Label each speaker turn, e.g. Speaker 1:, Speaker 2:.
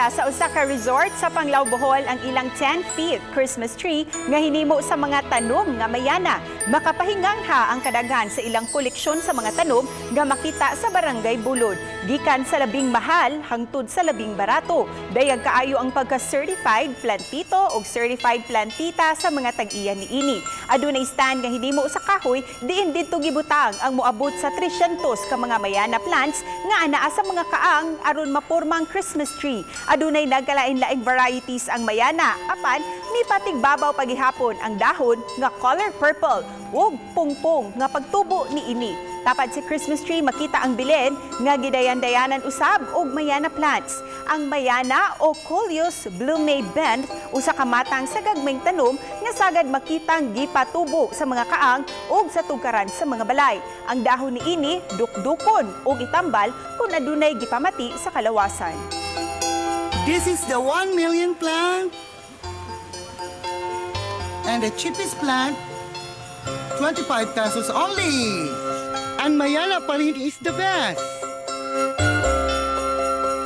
Speaker 1: Gidisplaya sa usa ka resort sa Panglao, Bohol ang ilang 10 feet Christmas tree nga hinimo sa mga tanom nga mayana. Makapahingangha ang kadaghan sa ilang koleksyon sa mga tanom nga makita sa Barangay Bulod. Gikan sa labing mahal hangtod sa labing barato. Dayag kaayo ang pagka-certified plantito o certified plantita sa mga tag-iya niini. Adunay stand nga hinimo sa kahoy diin didto gibutang ang moabot sa 300 ka mga mayana plants nga anaa sa mga kaang aron maporma ang Christmas tree. Adunay nagkalain-laing varieties ang mayana apan mipatigbabaw pagihapon ang dahon nga color purple ug pungpong nga pagtubo niini. Tapad sa Christmas tree, makita ang bilen nga gidayan-dayanan usab og mayana plants. Ang mayana o Coleus blumei Benth, usa ka matang sa gagmayng tanom nga sagad makitang gipatubo sa mga kaang ug sa tugkaran sa mga balay. Ang dahon niini dukdukon ug itambal kung adunay gipamati sa kalawasan.
Speaker 2: This is the 1 million plant. And the cheapest plant, 25 pesos only. And Mayana pa rin is the best.